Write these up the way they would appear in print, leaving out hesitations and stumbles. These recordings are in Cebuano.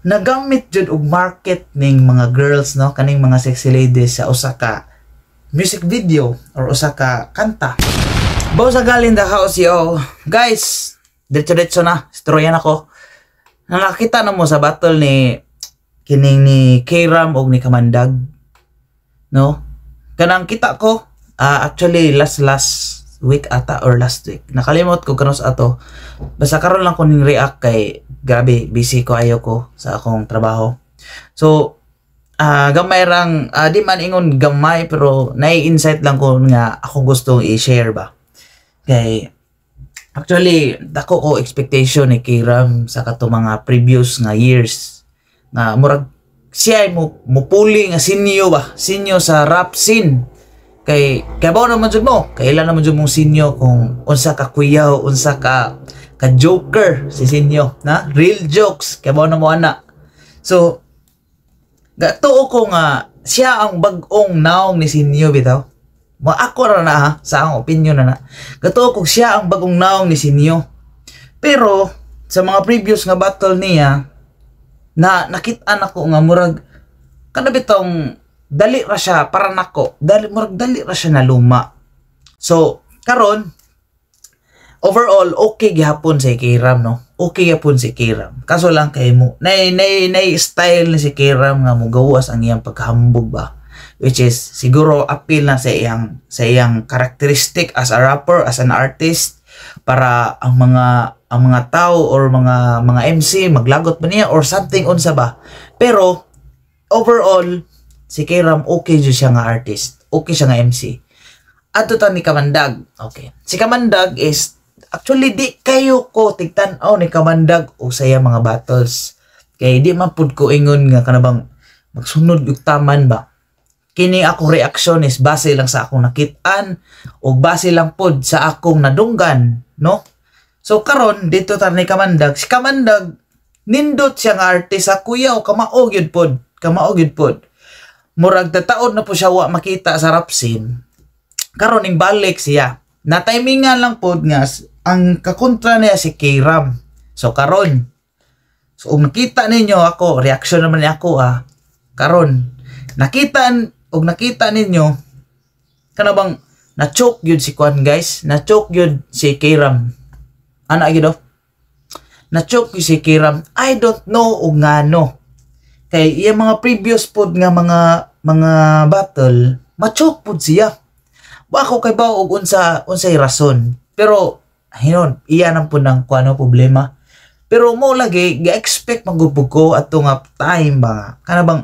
Nagamit jud og market ning mga girls, no, kaning mga sexy ladies sa usa ka music video or usa ka kanta. Boss Agal in the house, yo. Guys, diretso-diretso na. Istorya nako. Na nakita na mo sa battle ni kining ni K-Ram og ni Kamandag. No? Kanang kita ko, actually last last week ata or last week. Nakalimot ko kanus ato. Basta karon lang ko ning react kay grabe busy ko ayo ko sa akong trabaho. So, gamay rang di man ingon gamay pero nai-insight lang ko nga akong gustong i-share ba. Kay actually dako ko expectation ni Kiram sa kato mga previous nga years nga murag siya ay mo mupuli nga sinyo ba, sinyo sa rap scene, kay kabaw naman jud mo, kailan naman jud mong sinyo kung unsa ka kuyaw, unsa ka ka joker si sinyo na real jokes, kabaw na mo ana. So gatuo ko nga siya ang bag-ong naong ni sinyo bitaw mo. Ako ra na ha, sa akong opinion na na. Gatuo ko siya ang bagong naong ni Sinyo. Pero sa mga previous nga battle niya na nakita nako nga murag kana bitong dali ra siya para nako. Dali, murag dali ra siya na luma. So karon overall okay gihapon si Kiram, no. Okay gihapon si Kiram. Kaso lang kay mo nay nay nay style ni si Kiram nga mugawas ang iyang pagkahambog ba, which is siguro appeal na sa iyang characteristic as a rapper, as an artist, para ang mga tao or mga MC maglagot ba niya or something unsa ba. Pero overall si Kiram okay jud siya nga artist, okay siya nga MC. Adto ta ni Kamandag. Okay, si Kamandag is actually di kayo ko tigtan-aw ni Kamandag o sa iya mga battles kay di man pud ko ingon nga kanabang magsunod og taman ba. Kini akong reaksyon is base lang sa akong nakit-an o base lang pod sa akong nadunggan, no? So karon dito ta ni Kamandag. Si Kamandag nindot siya nga artist sa kuyaw, kamao gyud pod, kamao gyud pod. Murag tataon na po siya wa makita sa rap scene. Karon ning balik siya. Na timingan lang pod nga ang kakontra niya si K-Ram. So karon, so kung nakita ninyo ako, reaction naman ni ako ah. Karon, nakita og nakita ninyo kana bang na-choke gyud si Kwan, guys, na-choke gyud si Kiram. Ana gyud oh. Na-choke gyud si Kiram. I don't know og ngano. Kay iya mga previous pod nga mga battle, ma-choke pod siya. Wa ako kay ba og unsa unsay rason. Pero hinon, iya nang pud ng kuano problema. Pero mo lagi ga-expect magupog ko ato nga time ba. Kana bang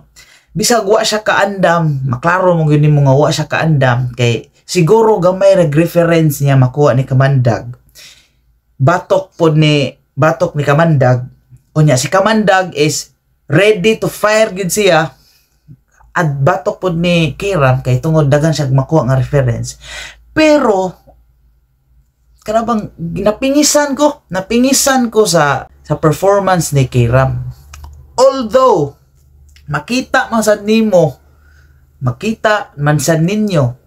bisag wa siya kaandam, maklaro mo gyud nimo nga wa siya kaandam kay siguro gamay ra reference niya makuha ni Kamandag. Batok pod ni batok ni Kamandag. Unya si Kamandag is ready to fire gyud siya at batok pod ni Kiram kay tungod dagan siya makuha nga reference. Pero kana bang napingisan ko sa performance ni Kiram. Although makita man sad nimo, makita man sad ninyo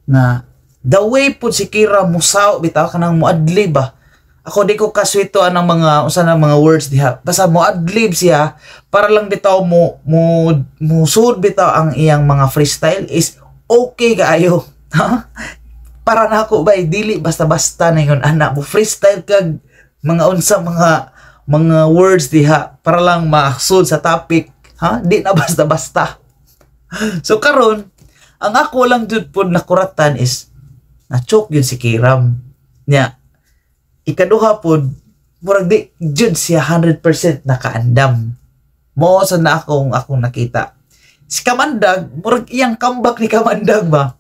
nga the way pud si Kiram musaw bitaw, kanang muadlib ba. Ako di ko kaswito anang mga unsa na mga words diha. Basta mo adlib siya para lang bitaw mo mo musud bitaw ang iyang mga freestyle is okay kaayo. Para nako ba, dili basta-basta na ingon ana mo freestyle kag mga unsa mga words diha para lang masud sa topic, ha, di na basta-basta. So karon ang ako lang jud pod nakuratan is na-choke yun si Kiram nya. Ikaduha pod, murag di jud siya 100% nakaandam mo sa na akong nakita. Si Kamandag, murag iyang comeback ni Kamandag ba,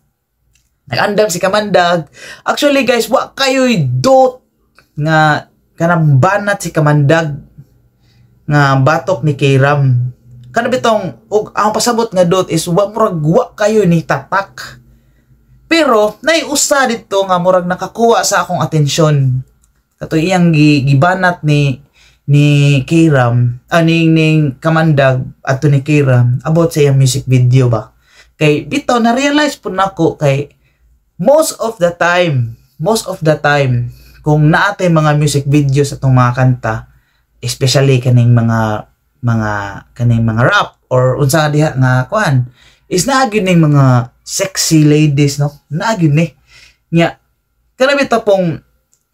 nag-andam si Kamandag. Actually guys, wa kayo'y dot nga kanang banat si Kamandag nga batok ni Kiram. Kana bitong og ang pasabot nga dot is wa, murag wa kayo ni tatak. Pero nay usa dito nga murag nakakuha sa akong atensyon. Kato iyang gibanat ni Kiram, ning ning Kamandag ato ni Kiram about sa iyang music video ba. Kay bitaw na realize po nako kay most of the time, most of the time kung naatay mga music video sa atong mga kanta, especially kaning mga mga kaning mga rap or unsa nga diha nga kuan is naa gyud ning mga sexy ladies, no? Naa gyud ni. Nya kana bitaw pong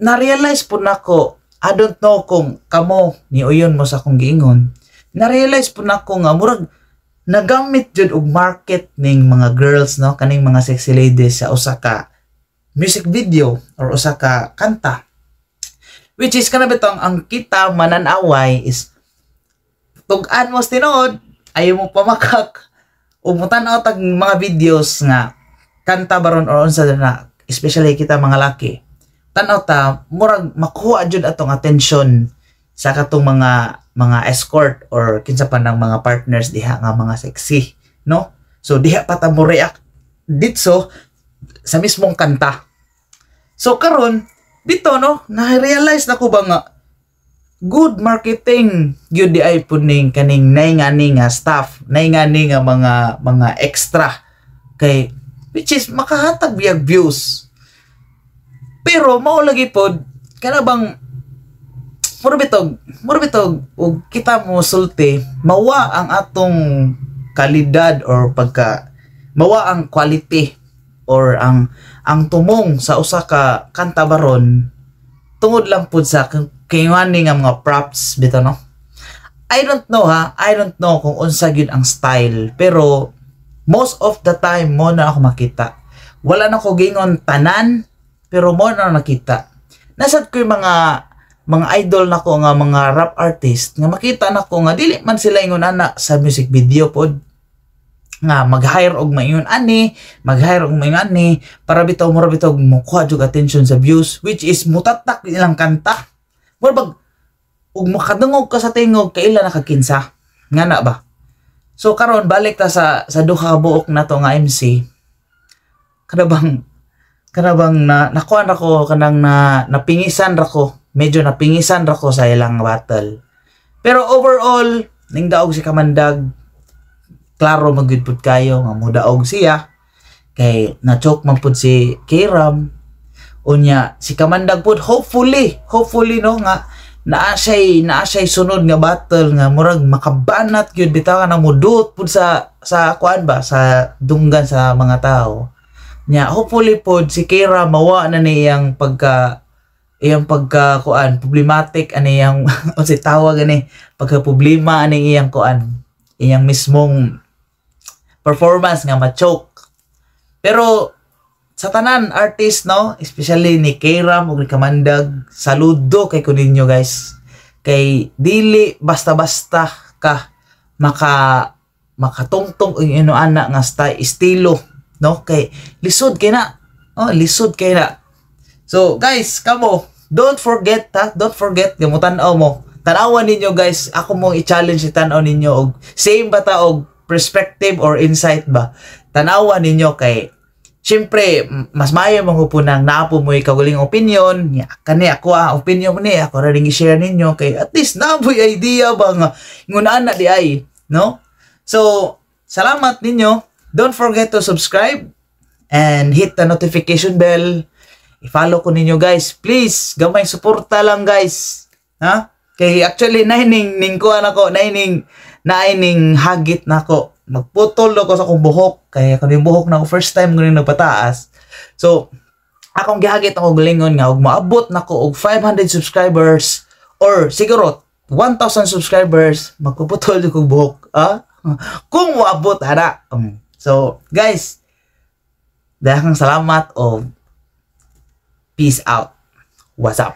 na-realize po nako, I don't know kung kamo ni uyon mo sa akong giingon, na-realize po nako nga murag nagamit jud og market ning mga girls, no, kaning mga sexy ladies sa usa ka music video or usa ka kanta, which is kana bitong ang kita mananaway is tug-an mo sa tinuod, ayaw mo pamakak o mutan-aw tag mga videos nga kanta baron or unsa na, especially kita mga laki, tan-aw ta, murag makuha jud atong attention sa katong mga escort or kinsa pa ng mga partners diha nga mga sexy, no? So diha pa ta mo react ditso sa mismong kanta. So karon dito, no, na-realize na ko ba nga good marketing gyud di ay pud ning kaning naingani nga staff, naingani nga mga extra, kay which is makahatag biyag views. Pero mao lagi pod kana bang mura bitog og kita mo sulti, mawa ang atong kalidad or pagka mawa ang quality or ang tumong sa usa ka kanta baron tungod lang pud sa kayuani nga mga props bitaw, no? I don't know ha, I don't know kung unsa gyud ang style, pero most of the time mo na ako makita. Wala na ko gingon tanan, pero mo na nakita. Nasad ko yung mga idol nako nga mga rap artist nga makita nako nga dili man sila ingon ana sa music video pod, nga mag-hire og maingon ani, mag-hire og maingon ani para bitaw mura bitaw mokuha jud attention sa views, which is mutatak ilang kanta. Mura bag ug makadungog ka sa tingog, kaila na kag kinsa nga na ba. So karon balik ta sa duha ka buok nato nga MC. Kana bang na nakuha na ko kanang na napingisan ra ko, medyo napingisan ra ko sa ilang battle. Pero overall, ning daog si Kamandag, klaro man gyud pud kayo nga mudaog siya kay na-choke man pud si Kiram. Unya si Kamandag pud, hopefully, hopefully, no, nga naa siya'y sunod nga battle nga murag makabanat gyud bitaw na mudot pud sa kuan ba, sa dunggan sa mga tao nya. Hopefully pod si Kira mawa na ni iyang pagka kuan, problematic ani iyang, unsay tawag ani, pagka problema ani iyang kuan, iyang mismong performance nga ma-choke. Pero sa tanan artist, no, especially ni Kiram ug ni Kamandag, saludo kay ko ninyo, guys, kay dili basta-basta ka makatungtong og ino ana nga style, estilo, no, kay lisod kay na. Oh, lisod kay na. So guys, kamo, don't forget ha, don't forget nga mo mo. Tan-awan ninyo, guys, ako mong i-challenge, i-tan-aw ninyo og same ba ta og perspective or insight ba. Tan-awan ninyo kay syempre mas maayo man po nang naa po mo'y kaugaling opinion. Ya, kani ako ah, opinion mo ni ako ra ring i-share ninyo kay at least naa mo'y idea ba nga ngunana di ay, no? So, salamat ninyo. Don't forget to subscribe and hit the notification bell. I-follow ko ninyo, guys. Please, gamay suporta lang, guys. Ha? Kay actually naining ning kuan ako, naining hagit nako. Magputol ako sa akong buhok kay ako yung buhok na ako first time ko ning nagpataas. So, akong gihagit ako galingon nga og maabot nako og 500 subscribers or siguro 1,000 subscribers, magpuputol ko buhok. Ah? Kung moabot ana. So, guys, daghang salamat o peace out. What's up?